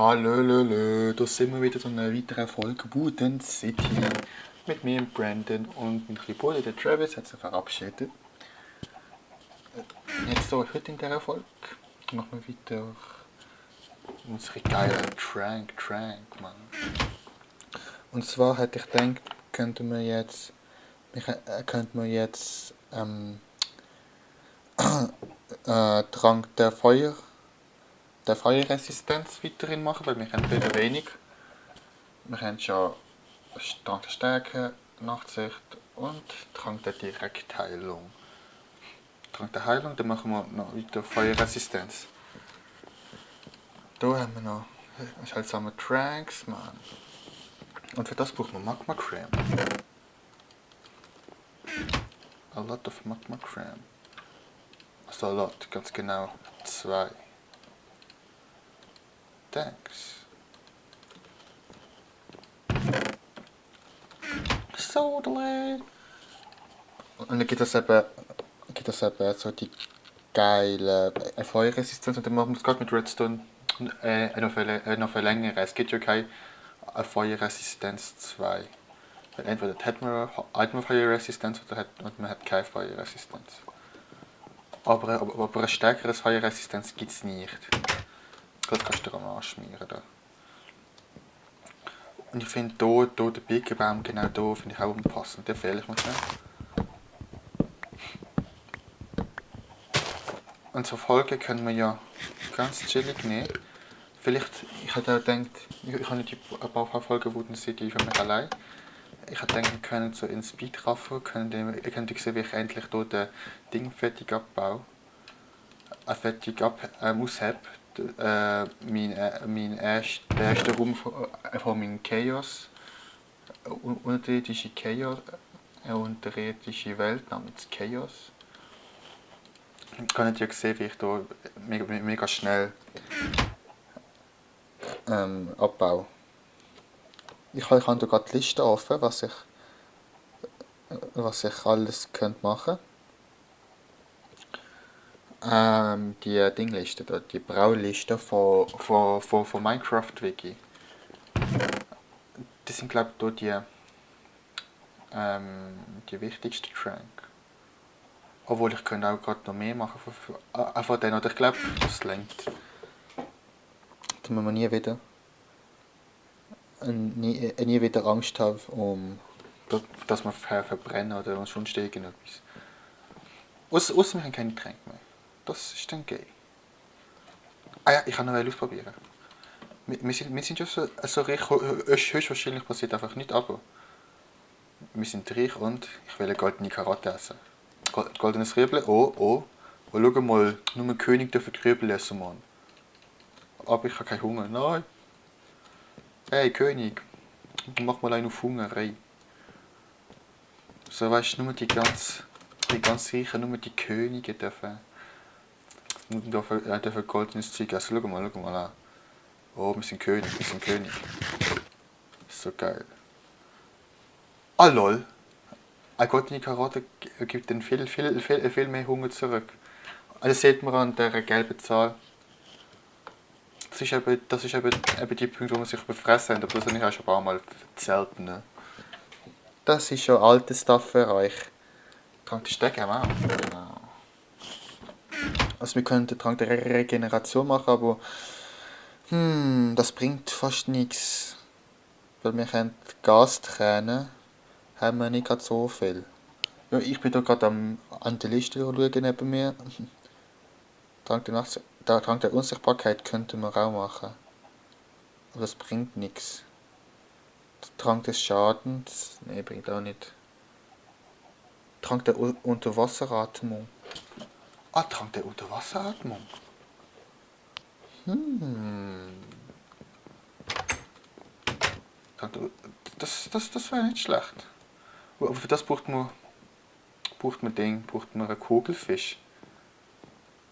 Hallo, da sind wir wieder zu einer weiteren Folge Wooden City. Mit mir, Brandon, und mein kleiner Bruder, der Travis, hat sich verabschiedet. Jetzt so heute in dieser Folge machen wir weiter unsere geile Trank, Mann. Und zwar hätte ich gedacht, könnten wir jetzt Trank der Feuerresistenz weiterhin machen, weil wir haben wieder wenig. Wir haben schon Trank der Stärke, Nachtsicht und Trank der Direktheilung. Trank der Heilung, dann machen wir noch weiter Feuerresistenz. Da haben wir noch seltsame Tranks, Mann. Und für das braucht man Magma Cream. A lot of Magma Cream. Also a lot, ganz genau 2. Thanks. Sodale. Und dann gibt es eben so die geile Feuerresistenz und dann machen wir es gerade mit Redstone noch verlängern. Es gibt ja keine Feuerresistenz 2. Weil entweder hat man eine Feuerresistenz oder man hat keine Feuerresistenz. Aber eine stärkere Feuerresistenz gibt es nicht. Das kannst du dir am Arsch schmieren. Da. Und ich finde hier der Birkenbaum, genau hier, finde ich auch unpassend. Den fehle ich mir schnell. Und so Folgen können wir ja ganz chillig nehmen. Vielleicht, ich hätte auch gedacht, ich habe nicht ein paar Folgen Wooden City für mich allein. Ich hätte gedacht, wir können so in Speed raffen, ihr könnt sehen, wie ich endlich hier den Ding fertig abbaue. Aushebe. Mein erster Raum von meinem Chaos. Unterirdische Chaos. Eine unterirdische Welt namens Chaos. Ihr könnt ja sehen, wie ich hier mega schnell abbaue. Ich habe hier gerade die Liste offen, was ich alles machen könnte. Die Dingliste, die Brauliste von Minecraft Wiki. Das sind glaube ich hier die wichtigsten Trank. Obwohl ich könnte auch gerade noch mehr machen von denen, oder ich glaube, das lenkt. Da muss man nie wieder Angst haben, dass man verbrennen oder sonst irgendetwas. Außer wir haben keine Tränke mehr. Das ist dann gay. Ah ja, ich kann noch mal ausprobieren. Wir sind ja so reich, höchstwahrscheinlich passiert einfach nicht, aber wir sind reich und ich will eine goldene Karotte essen. Goldenes Rüebli, oh, schau mal, nur ein König darf Rüebli essen, Mann. Aber ich habe keinen Hunger, nein. Hey König, mach mal einen auf Hungerei. So weißt du, nur die ganz Reichen, nur die Könige dürfen goldenes Zeug essen. Schau mal an. Oh, wir sind König. So geil. Ah lol. Eine goldene Karotte gibt dann viel mehr Hunger zurück. Das sieht man an der gelben Zahl. Das ist eben die Punkte, wo man sich befressen hat, aber das habe ich auch schon ein paar Mal erzählt. Ne? Das ist schon altes Stuff für euch. Trank der Stärke haben wir auch. Genau. Also wir können den Trank der Regeneration machen, aber das bringt fast nichts. Weil wir haben Gastränen, haben wir nicht gerade so viel. Ja, ich bin da gerade an der Liste schauen neben mir. Trank der Unsichtbarkeit könnten wir auch machen. Aber das bringt nichts. Trank des Schadens, ne, bringt auch nicht. Trank der Unterwasseratmung. Ah, Trank der Unterwasseratmung. Das wäre nicht schlecht. Aber für das braucht man einen Kugelfisch.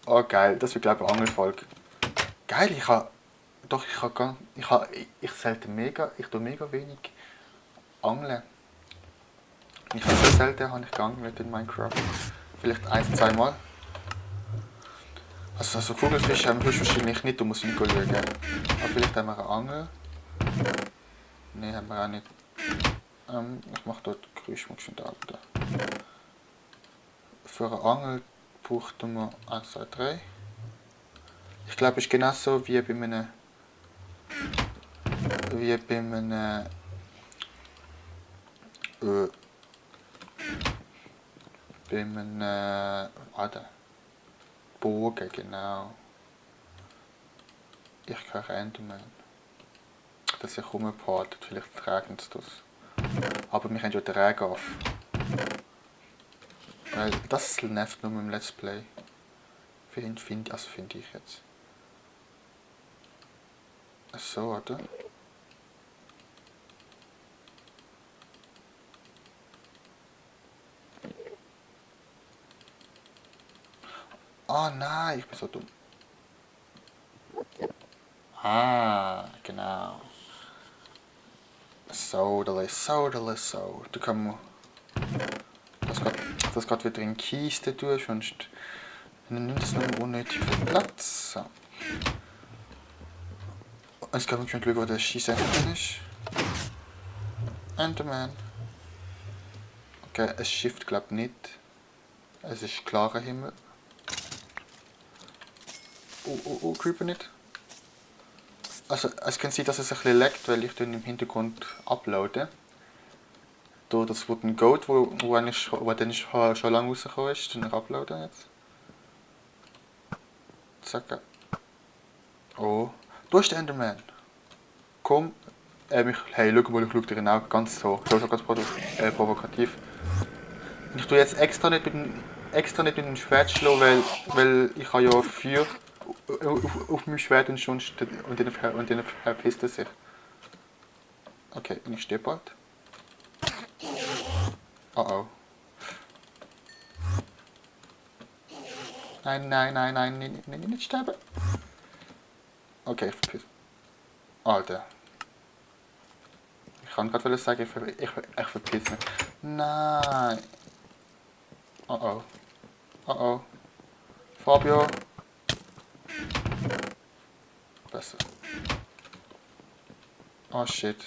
Oh geil, das wird glaube ich eine Angelfolge. Geil, ich tue mega wenig angeln. Ich habe so selten geangelt in Minecraft. Vielleicht 1-2 Mal. Also Kugelfisch haben wir höchstwahrscheinlich nicht, du musst nicht schauen. Aber vielleicht haben wir eine Angel. Nein, haben wir auch nicht. Ich mache dort Geräusch mal schon da. Für eine Angel brauchten wir 1, 2, 3. Ich glaube, es ist genauso wie bei einem. Wie bei einem. Bei einem. Warte. Bogen, genau. Ich kann Enderman. Dass ich rumgepartet, vielleicht tragen sie das. Aber wir haben ja den Regen auf. Weil das nervt nur mit dem Let's Play. Finde ich jetzt. So, oder? Oh nein, ich bin so dumm. Ah, genau. So. Da kann man das gerade wieder in die Kiste tun, sonst nimmt es noch unnötig viel Platz. So. Jetzt können wir schon schauen, wo der scheiß Enderman ist. Enderman. Okay, es schifft glaube ich nicht. Es ist klarer Himmel. Oh, Creeper nicht. Also, es kann sein, dass es ein bisschen laggt, weil ich dann im Hintergrund uploade. Da das Wooden Goat, wo dann schon lange rausgekommen ist, dann uploaden jetzt. Zack. Oh, du hast den Enderman. Komm, hey, schau mal, ich schaue dir in Augen ganz so ganz provokativ. Ich tue jetzt extra nicht mit dem Schwert schlagen, weil ich habe ja Feuer auf meinem Schwert und dann verpisst er sich. Okay, und ich stehe bald. Oh. Nein, nicht sterben. Okay, ich verpiss. Alter. Ich kann gerade sagen, ich verpiss mich. Nein. Oh. Fabio. Besser. Oh shit.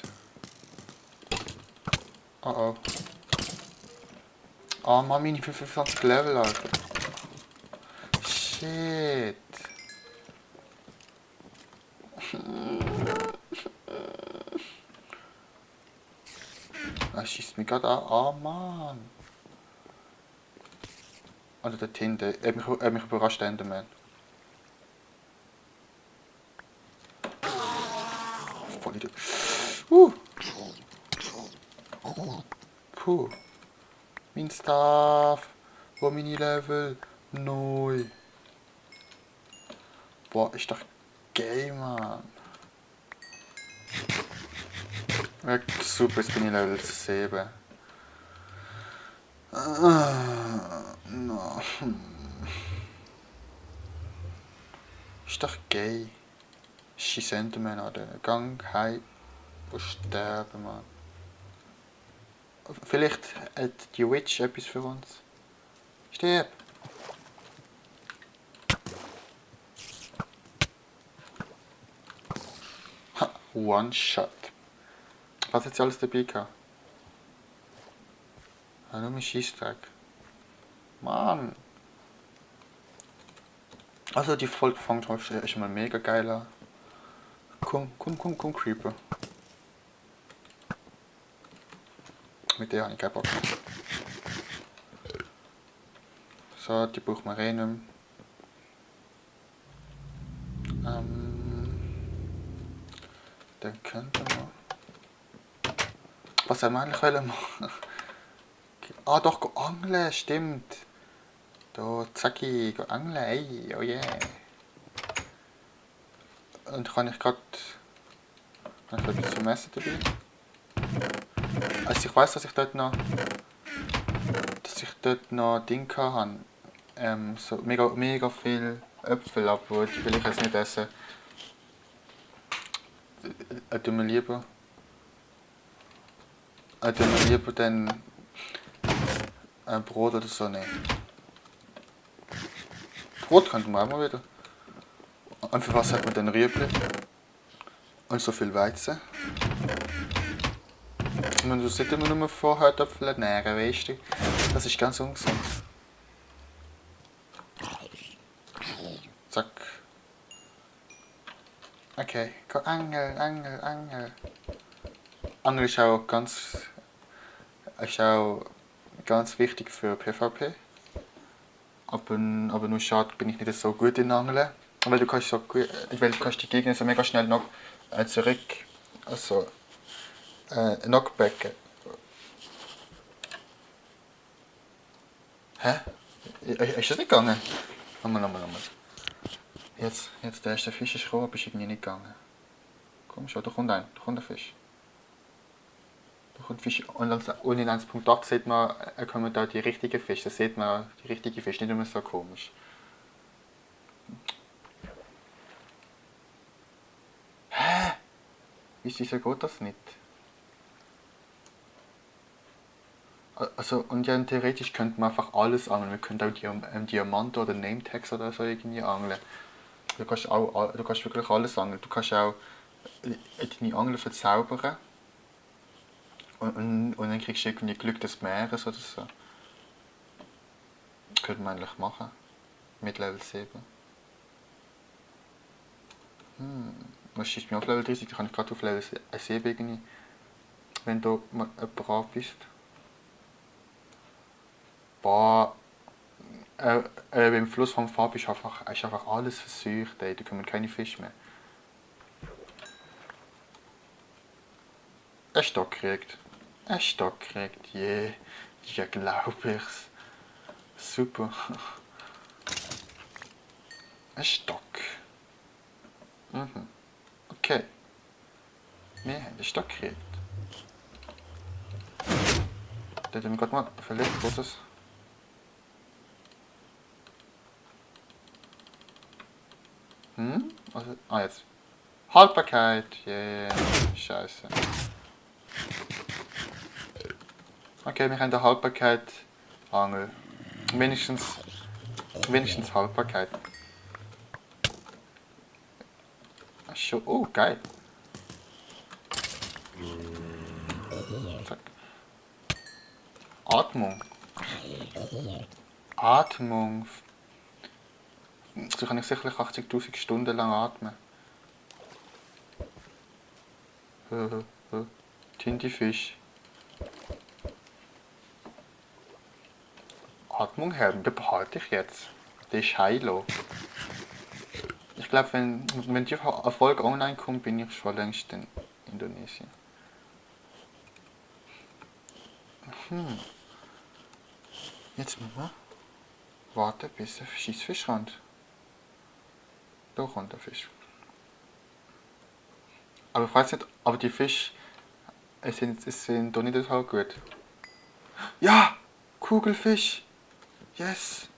Oh. Oh Mann, meine 25 Level, Alter. Shit. Er schießt mich gerade an. Oh Mann. Alter, der Tinte. Er hat mich überrascht, der Enderman. Voll Idiot. Puh. Mein Stuff. Wo meine Level? Neu. Boah, ist doch geil, Mann. Ja, super, jetzt bin ich Level 7. No. Ist doch geil. Scheiß Enderman an den Gang, heim und sterben, Mann. Vielleicht hat die Witch etwas für uns. Stirb! Ha, One Shot. Was hat sie alles dabei gehabt? Ja, nur mein Scheissdreck. Mann! Also die Folge fängt schon mal mega geil an. Komm, Creeper. Mit der habe ich keinen Bock. So, die brauchen wir eh nicht mehr. Dann könnten wir... Was haben wir eigentlich machen? Ah doch, go angeln, stimmt. Da, Zacki, go angeln, ey, oh yeah. Und kann ich etwas zum Essen dabei? Also ich weiss, dass ich dort noch Ding hatte. So mega viel Äpfel, aber die will ich jetzt nicht essen. Tun wir lieber dann Brot oder so nehmen. Brot könnten wir auch mal wieder. Und für was hat man denn Rüebli? Und so viel Weizen? Und wenn du es nicht immer nur von Herdöpfeln ernähren, weißt du? Das ist ganz ungesund. Zack. Okay, go Angel, Angel, Angel. Angel ist auch ganz wichtig für PvP. Aber nur schade bin ich nicht so gut in Angeln. Weil du kannst, die Gegner so mega schnell noch zurück. Also, knockbacken. Hä? Ist das nicht gegangen? Nochmal. Jetzt der erste Fisch ist gekommen, aber ist irgendwie nicht gegangen. Komm schon, da kommt ein Fisch. Da kommt Fisch. Und in 1.8 sieht man, kommen da die richtigen Fische. Da sieht man die richtigen Fische, nicht immer so komisch. Hä? Wieso geht das nicht? Also, und ja, theoretisch könnte man einfach alles angeln. Wir könnten auch Diamant oder Nametags oder so irgendwie angeln. Du kannst wirklich alles angeln. Du kannst auch deine Angel verzaubern. Und dann kriegst du irgendwie Glück des Meeres oder so. Das könnte man eigentlich machen. Mit Level 7. Was schießt mich auf Level 30? Da kann ich gerade auf Level 7 irgendwie. Wenn du brav bist. Boah. Im Fluss vom Farb ist einfach alles verseucht, ey. Da kommen keine Fische mehr. Ein Stock kriegt. Yeah. Ja, glaub ich's. Super. Ein Stock. Okay. Wir haben einen Stock gekriegt. Den haben wir gerade mal verlegt, großes. Also, jetzt. Haltbarkeit. Yeah. Scheiße. Okay, wir haben die Haltbarkeit. Angel. Wenigstens Haltbarkeit. Oh, geil. Zack. Atmung. So kann ich sicherlich 80.000 Stunden lang atmen. Tintenfisch. Atmung haben, den behalte ich jetzt. Der ist heilo. Ich glaube, wenn die Erfolg online kommt, bin ich schon längst in Indonesien. Jetzt müssen wir warten, bis der Schießfisch kommt. Da kommt der Fisch. Aber ich weiß nicht, aber die Fische sind doch nicht total gut. Ja! Kugelfisch! Yes!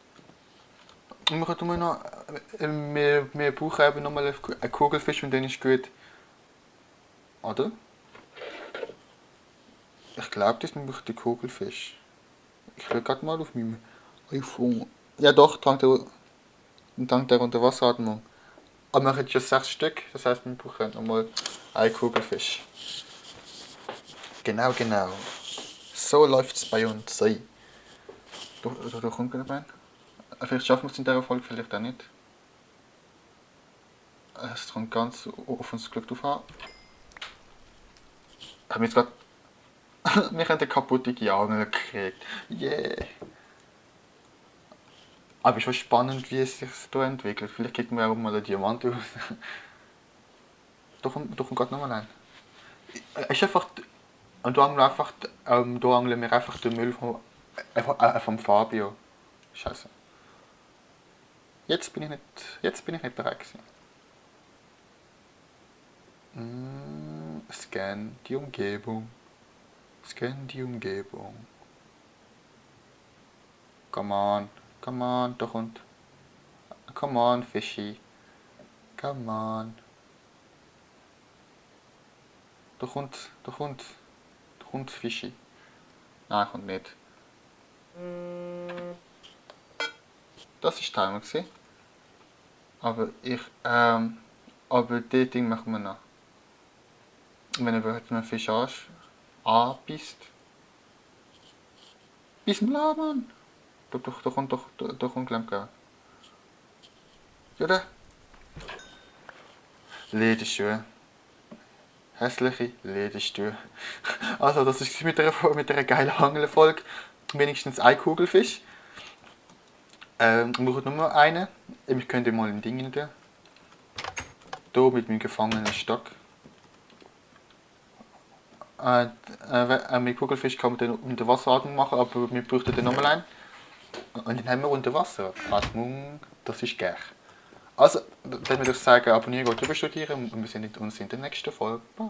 Und wir können noch. Wir brauchen eben nochmal einen Kugelfisch und dann ist gut. Oder? Ich glaube, das braucht den Kugelfisch. Ich schaue gerade mal auf meinem iPhone. Ja doch, dank der Unterwasseratmung. Aber wir haben schon 6 Stück, das heisst, wir brauchen nochmal einen Kugelfisch. Genau. So läuft es bei uns. Da kommt gerade rein. Vielleicht schaffen wir es in dieser Folge, vielleicht auch nicht. Es kommt ganz auf uns Glück drauf an. Haben wir jetzt gerade. Wir haben eine kaputte Angel gekriegt. Yeah! Aber es ist schon spannend, wie es sich hier entwickelt. Vielleicht kriegt man auch mal einen Diamant raus. Da kommt gerade nochmal ein. Es ist einfach. Und da angeln wir einfach den Müll vom Fabio. Scheiße. Jetzt bin ich nicht bereit gewesen. Scan die Umgebung. Come on, doch und. Come on, Fischi. Come on. Doch und Fischi. Nein, kommt nicht. Das ist Timer gewesen. Aber aber das Ding machen wir noch. Wenn er heute einen Fisch anbeißt. Bis im Laden. Da kommt da kommt gleich gell. Ja, da. Lederschuhe. Hässliche Lederschuhe. Also, das ist mit der geilen Angelfolge. Wenigstens ein Kugelfisch. Wir brauchen nur einen. Ich könnte mal ein Ding tun. Hier mit meinem gefangenen Stock. Mit Kugelfisch kann man dann unter Wasseratmung machen, aber wir bräuchten dann nochmal einen. Und dann haben wir unter Wasseratmung, das ist gleich. Also, dann würde ich sagen, abonnieren, gut, studieren und wir sehen uns in der nächsten Folge. Bye!